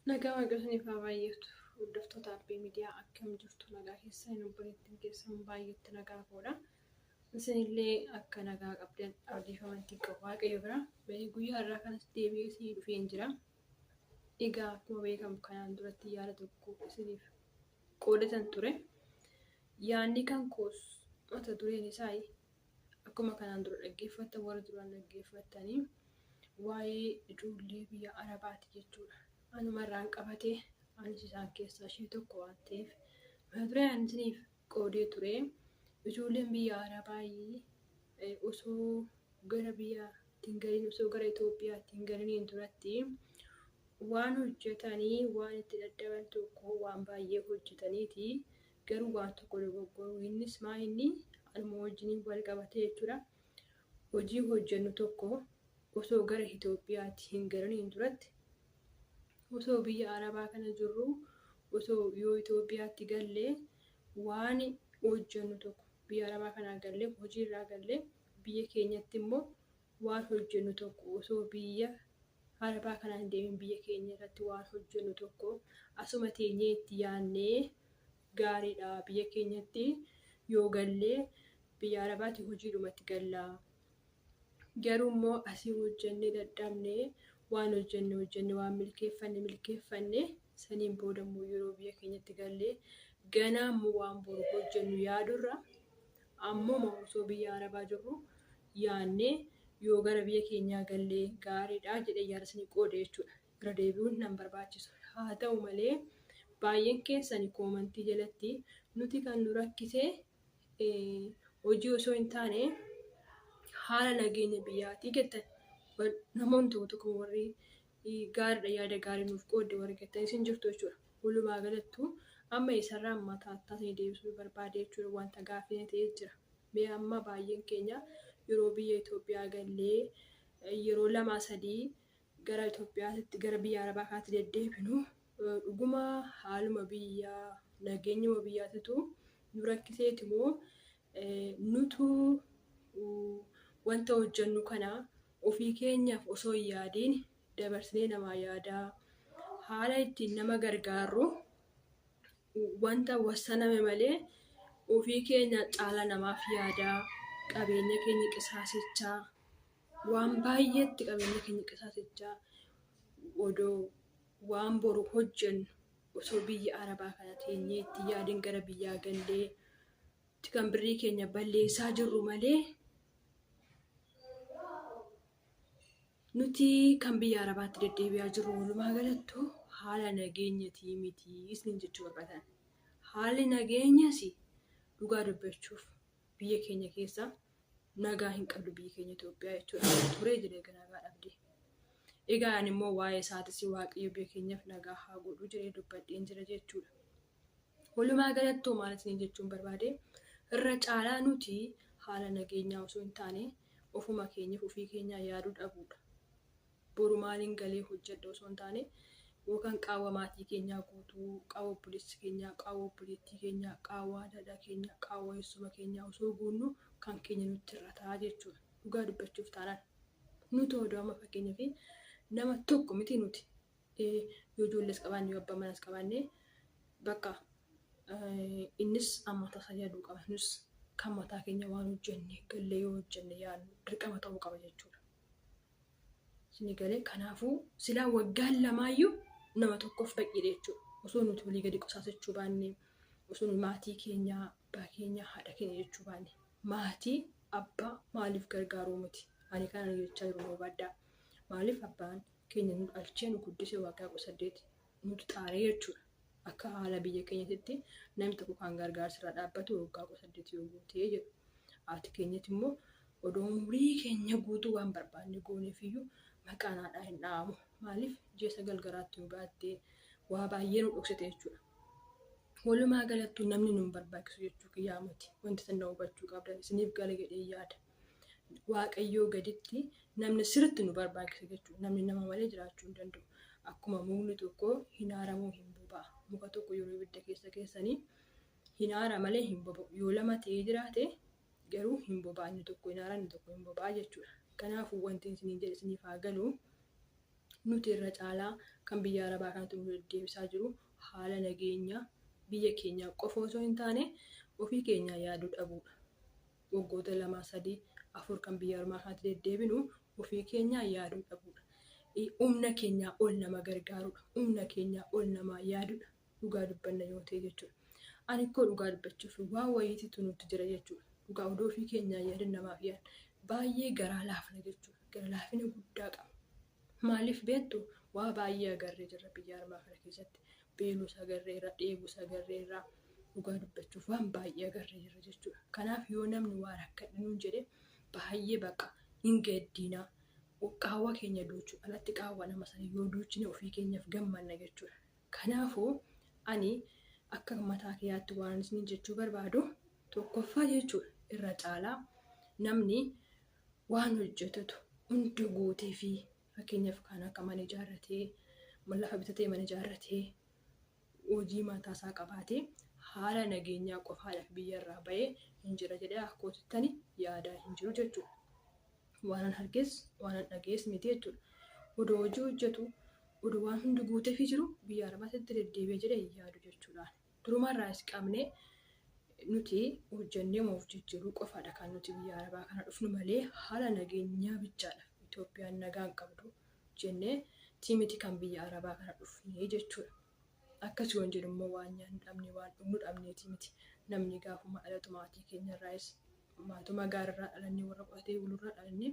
Nagaa Waaqayyo isiniif haa baay'atu. Hordoftoota Abbee Miidiyaa akkam jirtu? Nagaa keessan? Obboleettiin keessan baay'eetti nagaa koodha. Isinillee akka nagaa qabdan abdii fi amantii qabu Waaqayyo bira. Guyyaa har'aa kanas deebi'ee isinii dhufeen jira. Egaa akkuma beekamu kanaan duratti yaada tokko isiniif qoodatan ture. Yaadni kan koos mata dureen isaa akkuma kanaan dura dhaggeeffattan, warra duraan dhaggeeffattanii, waa'ee ijoollee biyya Arabaati jechuudha. Anumarraan qabatee, anis isaan keessaa ishee tokko waan ta'eef, mata duree ani isiniif qoodee ture, ijoolleen biyya Arabaa osoo gara biyya hin galin, osoo gara Itoophiyaatti hin galiniin duratti waan hojjetanii, waan itti dadhaban tokko, waan baay'ee hojjetaniiti garuu waan tokko dogoggoru. Innis maa inni anuma wajjiniin wal qabatee jechuudha. Hojii hojjennu tokko osoo gara Itoophiyaatti hin galiniin duratti, osoo biyya Arabaa kana jirru, osoo yoo Itoophiyaatti gallee waan hojjennu tokko, biyya Arabaa kanaa gallee, hojii irraa gallee, biyya keenyatti immoo waan hojjennu tokko, osoo biyya Arabaa kanaan hin deemin biyya keenya irratti waan hojjennu tokko asuma teenyee itti yaadnee gaariidha. Biyya keenyatti yoo gallee, biyya Arabaatti hojiidhumatti gallaa. Garuu immoo asii hojjennee dadhabnee, waan hojjenne hojjenne, waan milkeeffanne milkeeffanne, saniin booda immoo yeroo biyya keenyatti gallee ganaa immoo waan boru hojjennu yaadurra, ammuma osoo biyya Arabaa jirru yaadnee yoo gara biyya keenyaa gallee gaariidha jedhee yaada isinii qoode jechuudha. Irra deebi'uun nan barbaachisu. Haa ta'u malee baay'een keessan koomantii jalatti nuti kan nu rakkise hojii osoo hin taane haala nageenya biyyaatii jettan. Namoonni tokko tokko warri gaariidha, yaada gaarii nuuf qoodde warri jettan isin jirtu jechuudha. Walumaa galattuu amma isarraa mataa isinii deebisuu barbaade jechuudha, wanta gaaffii ta'ee jira. Mee amma baay'een keenya yeroo biyya Itoophiyaa gallee yeroo 2 3 gara Itoophiyaatti, gara biyya Arabaa kanaatti deddeebinu, dhuguma haaluma biyyaa, nageenyuma biyyaatitu nu rakkiseeti moo nutu wanta hojjennu kana ofii keenyaaf osoo hin yaadiin dabarsinee namaa yaadaa, haala ittiin nama gargaarru wanta wassaname malee ofii keenya caala namaaf yaadaa, qabeenya keenya qisaasichaa, waan baay'eetti qabeenya keenya qisaasichaa, odoo waan boru hojjennu osoo biyya Arabaa kana teenyee itti yaadin gara biyyaa gallee kan birrii keenya balleessaa jirru malee, nuti kan biyya Arabaatti deddeebi'aa jirru walumaa galattuu haala nageenyatii miti isiniin jechuu barbaadan. Haalli nageenyas dhugaa dubbachuuf biyya keenya keessa nagaa hin qabdu, biyyi keenya Itoophiyaa jechuudha. Turee jira egaa nagaa dhabde. Egaa ani immoo waa'ee isaatis Waaqayyo biyya keenyaaf nagaa haa godhu jedhee dubbadheen jira jechuudha. Walumaa galattuu maal isiniin jechuun barbaade, irra caalaa nuti haala nageenyaa osoo hin taane ofuma keenyaaf ofii keenyaa yaaduu dhabuudha. Boru maaliin galee hojjedha osoo hin taane, yookaan qaawwa maatii keenyaa guutuu, qaawwa obboleessa keenyaa, qaawwa obboleettii keenyaa, qaawwa haadha keenyaa, qaawwa eessuma keenyaa osoo guunnu kan keenya nutti hir'ataa jechuudha. Dhugaa dubbachuuf taanaan. Nuti odoo amma fakkeenyaaf nama tokko miti, nuti yoo ijoollees qabaanne, yoo abbaa manaas qabaanne, bakka innis amma tasa yaaduu qaba. Nus kan mataa keenya waan hojjenne gallee yoo hojjenne yaadnu dirqama ta'uu qaba jechuudha. Isin galee? Kanaafuu silaa waggaan lamaayyuu nama tokkoof baay'eedha jechuudha. Osoo nuti walii gadi qisaasachuu baanne, osoo nu maatii keenya, abbaa keenya, haadha keenya jechuu baanne, maatii abbaa maaliif gargaaruu miti? Ani kana jechaa jiru hubadhaa. Maaliif abbaan keenya nu dhalchee nu guddisee waggaa 18 nuti xaaree jechuudha. Akka haala biyya keenyatti namni tokko kan gargaarsa irraa dhaabbatu waggaa 18 yoo guutee jedhu. Haati keenyatti immoo odoo umurii keenya guutuu waan barbaanne gooneef iyyuu maqaan haadhaa hin dha'amu. Maaliif ji'a 9 garaatti nu baattee waa baay'ee nu dhoksite jechuudha. Walumaa galattuu namni nu hin barbaachisu jechuu kiyyaa miti. Wanti isin na hubachuu qabdan isiniif gala jedhee yaada. Waaqayyoo gaditti namni sirriitti nu barbaachisa jechuudha. Namni nama malee jiraachuu hin danda'u. Akkuma mukni tokko hin haaramuu hin boba'a. Muka tokko yeroo ibidda keessa keessanii hin haara malee hin boba'u. Yoo lama ta'ee jiraate garuu hin boba'a. Inni tokko hin haara, inni tokko hin boba'a jechuudha. Kanaafuu wanti isiniin jedhe isiniif haa galu. Nuti irra caalaa kan biyya Arabaa kanatti nu deddeebisaa jiru haala nageenya biyya keenyaa qofa osoo hin taane ofii keenyaa yaaduu dhabuudha. Waggoota 2, 3, 4 kan biyya ormaa kanatti deddeebinu ofii keenyaa yaaduu dhabuudha. Humna keenyaa ol nama gargaaruudha. Humna keenyaa ol namaa yaaduudha. Dhugaa dubbanna yoo ta'e jechuudha. Ani koo dhugaa dubbachuuf waan wayiititu nutti jira jechuudha. Dhugaa odoo ofii keenyaa yaadan namaaf yaadan baay'ee garaa laafna jechuudha. Gara laafina guddaa qabna. Maaliif beektu waa baay'ee agarree jirra biyya armaa kana keessatti. Beeluus agarreerra, dheebuus agarreerra. Dhugaa dubbachuuf waan baay'ee agarree jirra jechuudha. Kanaaf yoo namni waa rakkadhe nuun jedhe baay'ee baqa hin gaddinaa. Qaawwa keenya duuchuu alatti qaawwa nama sana yoo duuchine ofii keenyaaf gammanna jechuudha. Kanaafuu ani akka mataa kiyyaatti waan isin jechuu barbaadu tokkoffaa jechuudha irra caalaa namni waan hojjetatu hundi guutee fi fakkeenyaaf kan akka mana ijaarratee lafa bitatee mana ijaarratee hojii mataa isaa qabaatee haala nageenyaa qofaadhaaf biyya irraa ba'ee hin jira jedhee akkootittani yaadaa hin jiru jechuudha. Waanan arges waanan dhagees miti jechuudha. Odoo hojii hojjetu odoo waan hundi guuteefii jiru biyya arabaatti deddeebi'ee jedhee hin yaadu jechuudha. Durumarraas qabnee nuti hojjennee of jijjiiruu qofaadha kan nuti biyya arabaa kana dhufnu malee haala nageenyaa bichaadha. Itoophiyaan nagaa hin qabdu jennee miti kan biyya arabaa kana dhufnee jechuudha. Akkas yoon jedhu immoo waan nyaannu dhabne waan dhugnu dhabneeti miti. Namni gaafuma dhalatu maatii keenyarraayis maatuma gaariirraa dhalannee warra qotatee bulurraa dhalannee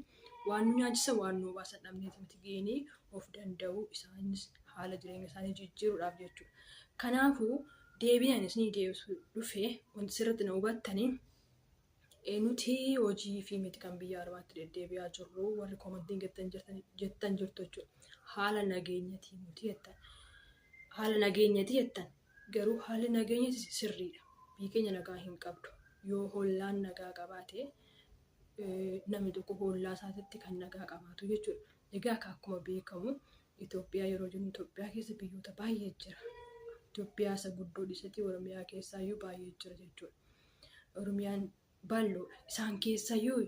waan nu nyaachisa waan nu baasan dhabneeti miti geenii of danda'uu isaanis haala jireenya isaanii jijjiiruudhaaf jechuudha. Kanaafuu deebiin ani isinii deebisuu dhufe wanti sirriitti na hubattanii nuti hojii fi miti kan biyya arabaatti deddeebi'aa jirru warri koomantiin jettan jirtu jechuudha. Haala nageenyatii nuti jettan. Haala nageenyatii jettan garuu haalli nageenyati sirriidha. Biyyi keenya nagaa hin qabdu. Yoo hollaan nagaa qabaate namni tokko hollaa isaatitti kan nagaa qabaatu jechuudha. Egaa akkuma beekamu Itoophiyaa yeroo jennu Itoophiyaa keessa biyyoota baay'ee jira. Itoophiyaa isa guddoo dhiisatti Oromiyaa keessaayyuu baay'ee jira jechuudha. Oromiyaan bal'oodha. Isaan keessayyuu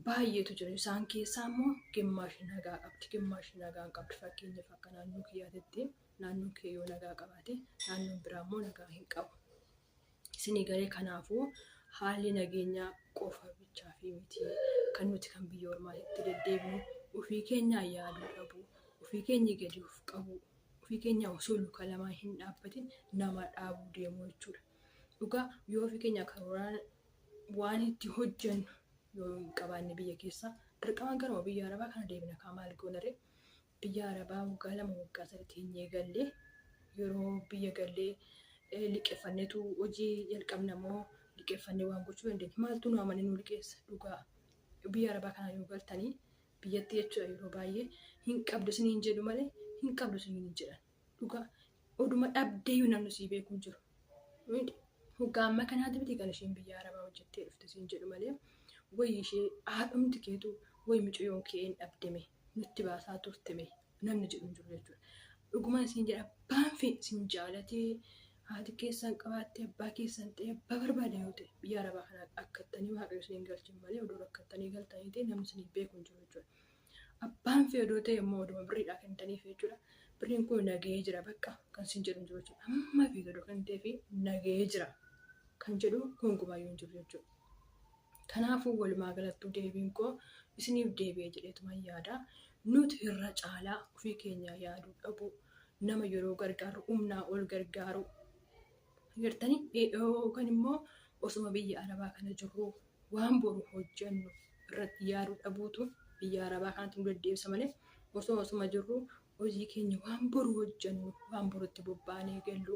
baay'eetu jira. Isaan keessaa immoo gimmaashi nagaa qabdi. Gimmaashi nagaa hin qabdu. Fakkeenyaaf akka naannoo kiyyaatitti naannoon kee yoo nagaa qabaate naannoon biraa immoo nagaa hin qabu. Isinii galee kanaafuu haalli nageenyaa qofa bichaa fi miti kan nuti kan biyya ormaatitti deddeebinu ofii keenyaa yaaduu dhabu, ofii keenya gadi of qabu, ofii keenya osoo luka lamaa hin dhaabbatin nama dhaabuu deemuu jechuudha. Dhugaa yoo ofii keenya karooraan waan itti hojjennu yoo hin qabaanne biyya keessaa dirqama garuma biyya arabaa kana deemna kaa maal goonaree biyya arabaa waggaa 2 waggaa 3 teenyee gallee yeroo biyya gallee liqeeffanneetu hojii jalqabna moo liqeeffannee waan gochuu dandeenya maaltu nu amane nu liqeessa dhugaa biyya arabaa kana yoo galtanii biyyatti jechuudha yeroo baay'ee hin qabdu isiniin jedhu malee hin qabdu isiniin jedhan dhugaa oduma dhabdeeyyuu namni sii beeku hin jiru. Hoggaa amma kanaati miti kan isheen biyya arabaa hojjettee dhufte siin jedhu malee wayi ishee haadhumti keetu wayi mucayyoon kee hin dhabdeme nutti baasaa turteme namni jedhu hin jiru jechuudha. Dhugumaan siin jedha abbaan fi siin jaalatee haati keessan qabaattee abbaa keessan ta'e abbaa barbaade yoo ta'e biyya arabaa kana akkattanii waaqayyo isin galchin malee odoo rakkattanii galtanii ta'e namni isin beeku hin jiru jechuudha. Abbaan fi odoo ta'e immoo oduma birriidhaa kennitaniif jechuudha. Birriin kun nagahee jira bakka kan siin jedhu hin jiru jechuudha. Amma fi odoo kan ta'ee fi nagahee jira kan jedhu gonkumaayyuu hin jiru jechuudha. Kanaafuu walumaa galattuu deebiin koo isiniif deebi'ee jedheetuma yaada. Nuti irra caalaa ofii keenyaa yaaduu dhabuu, nama yeroo gargaaru humnaa ol gargaaru. Agartanii yookaan immoo osuma biyya arabaa kana jirru waan boru hojjennu irratti yaaduu dhabuutu biyya arabaa kanatti nu deddeebisa malee osoo osuma jirru hojii keenya waan boru hojjennu waan borutti bobbaanee gallu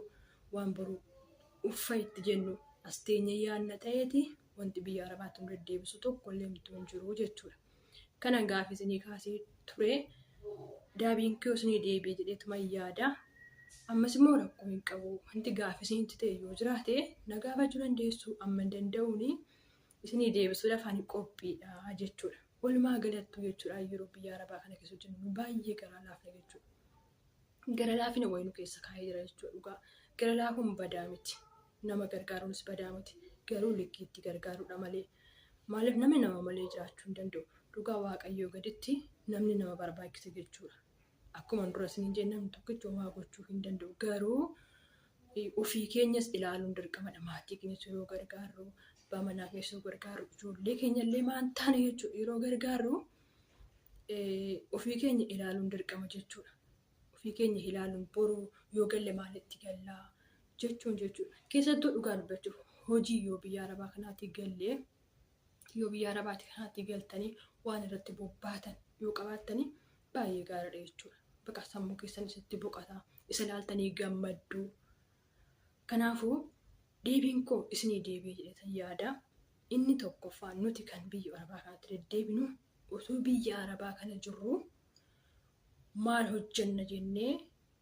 waan boru uffa itti jennu as teenyee yaadna ta'eeti wanti biyya arabaatti nu deddeebisu tokko illee hin jiru jechuudha. Kanan gaaffii isinii kaasee ture daabiin koo isinii deebi'e jedheetuma yaada. Ammas immoo rakkoo hin qabu. Wanti gaaffii isinitti ta'e yoo jiraate na gaafachuu dandeessu. Amma hin danda'uuni isinii deebisuudhaaf ani qophiidha jechuudha. Walumaa galattuu jechuudha yeroo biyya arabaa kana keessa hojjennu baay'ee garaa laafna jechuudha. Gara laafina wayii nu keessa kaa'ee jira jechuudha dhugaa. Gara laafuun badaa miti. Nama gargaaruunis badaa miti. Garuu likkiitti gargaaruudha malee. Maaliif namni nama malee jiraachuu hin danda'u. Dhugaa waaqayyoo gaditti namni nama barbaachisa jechuudha. Akkuma dura isiniin jenne namni tokkichi homaa gochuu hin danda'u. Garuu ofii keenyas ilaaluun dirqamadha. Maatii keenyas yeroo gargaarru, abbaa manaa keenyas yeroo gargaarru, ijoollee keenya illee maan taane jechuudha yeroo gargaarru ofii keenya ilaaluun dirqama jechuudha. Ofii keenya ilaaluun boru yoo galle maalitti gallaa jechuun jechuudha. Keessattuu dhugaa dubbachuuf hojii yoo biyya arabaa kanaatti gallee yoo biyya arabaatti kanaatti galtanii waan irratti bobbaatan yoo qabaattanii baay'ee gaariidha jechuudha. Bakka sammuu keessan isatti boqata, isa ilaaltanii gammadduu. Kanaafuu deebiin koo isinii deebi'e jedheetan yaada. Inni tokkoffaan nuti kan biyya arabaa kanatti deddeebinu osoo biyya arabaa kana jirru maal hojjenna jennee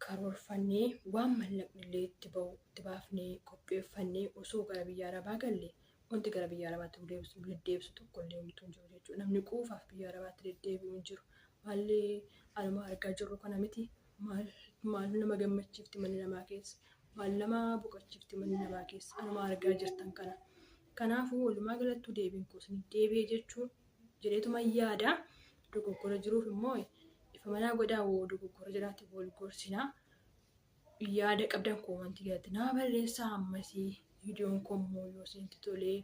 karoorfannee waan mallaqni illee itti ba'u itti baafnee qopheeffannee osoo gara biyya arabaa galle wanti gara biyya arabaatti nu deddeebisu tokko illee homtuu hin jiru jechuudha. Namni quufaaf biyya arabaatti deddeebi'u hin jiru. Maalli anuma argaa jirru kana miti. Maal nama gammachiifti manni namaa keessa. Maal nama boqochiifti manni namaa keessa. Anuma argaa jirtan kana. Kanaafuu walumaa galattuu deebiin koo isin deebi'e jechuun jedheetuma yaada. Dogoggora jiruuf immoo ifa manaa godhaa woo dogoggora jiraate wal gorsinaa. Yaada qabdan koomantii jalatti naa barreessaa ammasii viidiyoon koo immoo yoo isinitti tolee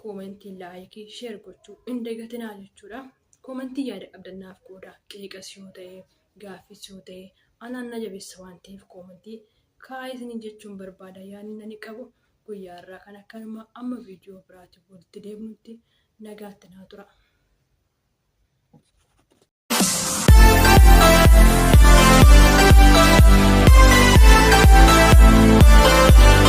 koomantii laayikii sheer gochuu hin dagatinaa jechuudha. Koomantii yaada qabdan naaf qoodaa qeeqas yoo ta'e gaaffis yoo ta'e anaan na jabeessa waan ta'eef koomantii kaa'aa isiniin jechuun barbaada yaadni nani qabu guyyaa irraa kan akkanuma amma viidiyoo biraatiin walitti deebinutti nagaatti naa tura.